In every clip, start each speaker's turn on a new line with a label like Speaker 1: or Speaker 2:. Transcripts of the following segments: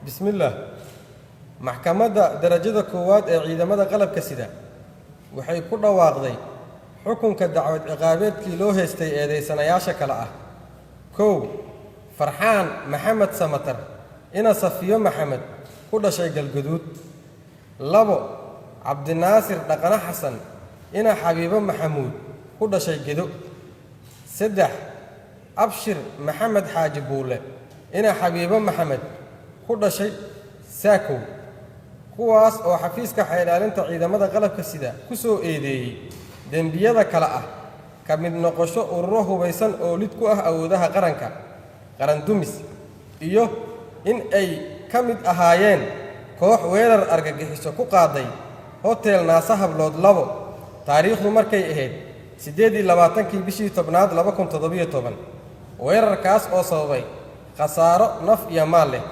Speaker 1: Bismillaah. Maxkamadda darajada koowaad ee ciidamada qalabka sida waxay ku dhawaaqday xukunka dacwad ciqaabeedkii loo haystay eedaysanayaasha kale ah: 1, Farxaan Maxamed Samatar, ina Safiyo Maxamed, ku dhashay Galgaduud; 2, Cabdinaasir Dhaqane Xasan, ina Xabiibo Maxamuud, ku dhashay Gedo; 3, Abshir Maxamed Xaaji Buule, ina Xabiibo Maxamed, ku dhashay Saakow, kuwaas oo xafiiska xeer ilaalinta ciidamada qalabka sida ku soo eedeeyey dembiyada kale ah: ka mid noqosho ururo hubaysan oo lid ku ah awoodaha qaranka, qarandumis, iyo in ay ka mid ahaayeen koox weerar argagixiso ku qaaday Hotel Naasa Hablood 2, taariikhdu markay ahayd 28-kii bishii 10aad 2017. Weerarkaas oo sababay khasaaro naf iyo maal leh.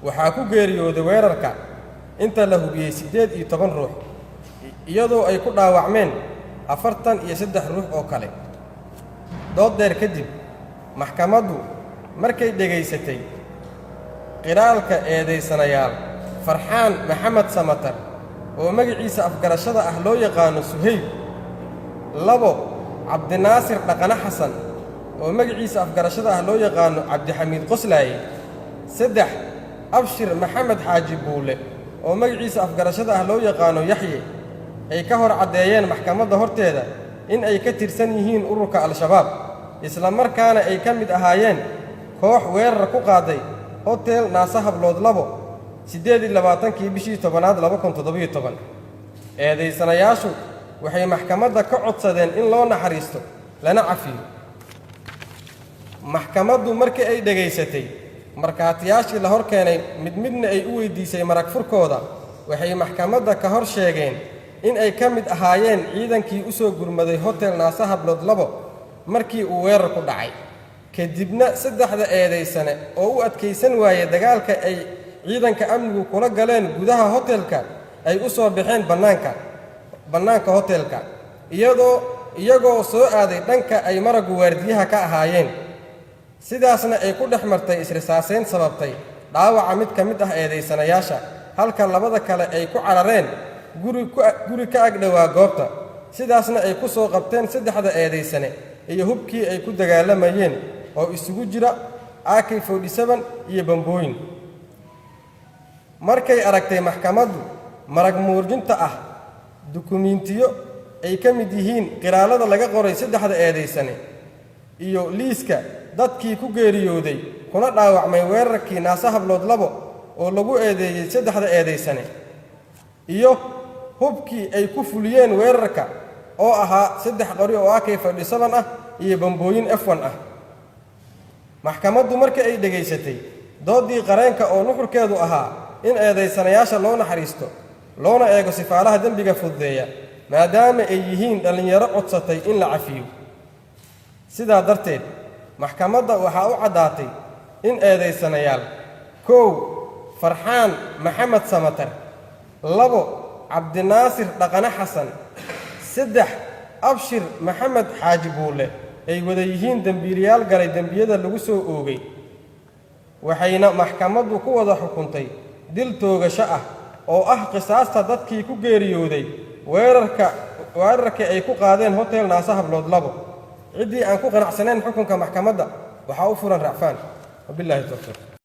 Speaker 1: Waxaa ku geeriyooday weerarka, inta la hubiyey, 18 ruux, iyadoo ay ku dhaawacmeen 43 ruux oo kale. Dood dheer kadib, maxkamaddu markay dhegaysatay qiraalka eedaysanayaal Farxaan Maxamed Samatar, oo magaciisa afgarashada ah loo yaqaano Suhayb; 2, Cabdinaasir Dhaqane Xasan, oo magaciisa afgarashada ah loo yaqaano Cabdixamiid Qoslaaye; 3, Abshir Maxamed Xaaji Buule, oo magaciisa afgarashada ah loo yaqaano Yaxye, ay ka hor caddeeyeen maxkamadda horteeda in ay ka tirsan yihiin ururka Al-Shabaab, isla markaana ay ka mid ahaayeen koox weerar ku qaaday Hotel Naase Hablood 2, 28-kii bishii 10aad 2017, eedaysanayaashu waxay maxkamadda ka codsadeen in loo naxariisto lana cafiyo. Maxkamaddu markii ay dhegaysatay markhaatiyaashii la hor keenay, mid midna ay u weydiisay marag furkooda, waxay maxkamadda ka hor sheegeen in ay ka mid ahaayeen ciidankii u soo gurmaday Hotel Naase Hablood 2 markii uu weerarku dhacay, kadibna saddexda eedaysane oo u adkaysan waayey dagaalka ay ciidanka amnigu kula galeen gudaha hotelka ay u soo baxeen bannaanka hotelka, iyadoo iyagoo soo aaday dhanka ay maraggu waardiyaha ka ahaayeen, sidaasna ay ku dhex martay isrisaasayn sababtay dhaawaca mid ka mid ah eedaysanayaasha, halka labada kale ay ku carareen guri ka agdhowaa goobta, sidaasna ay ku soo qabteen saddexda eedaysane iyo hubkii ay ku dagaalamayeen oo isugu jira AK iyo bambooyin. Markay aragtay maxkamaddu marag muujinta ah, dukumiintiyo ay ka mid yihiin qiraalada laga qoray saddexda eedaysane iyo liiska dadkii ku geeriyooday kuna dhaawacmay weerarkii Naase Hablood 2 oo lagu eedeeyey saddexda eedaysane, iyo hubkii ay ku fuliyeen weerarka oo ahaa saddex qori oo AK ah iyo bambooyin F1 ah. Maxkamaddu markii ay dhegaysatay dooddii qareenka oo nuxurkeedu ahaa in eedaysanayaasha loo naxariisto loona eego sifaalaha dembiga fududeeya, maadaama ay yihiin dhallinyaro codsatay in la cafiyo, sidaa darteed maxkamadda waxaa u caddaatay in eedaysanayaal: 1, Farxaan Maxamed Samatar; 2, Cabdinaasir Dhaqane Xasan; 3, Abshir Maxamed Xaaji Buule, ay wada yihiin dembiilayaal galay dembiyada lagu soo oogay, waxayna maxkamaddu ku wada xukuntay dil toogasho ah oo ah qisaasta dadkii ku geeriyooday weerarkii ay ku qaadeen Hotel Naase Hablood 2. Ciddii aan ku qanacsanayn xukunka maxkamadda waxaa u furan racfaan. Wabilaahi towfiiq.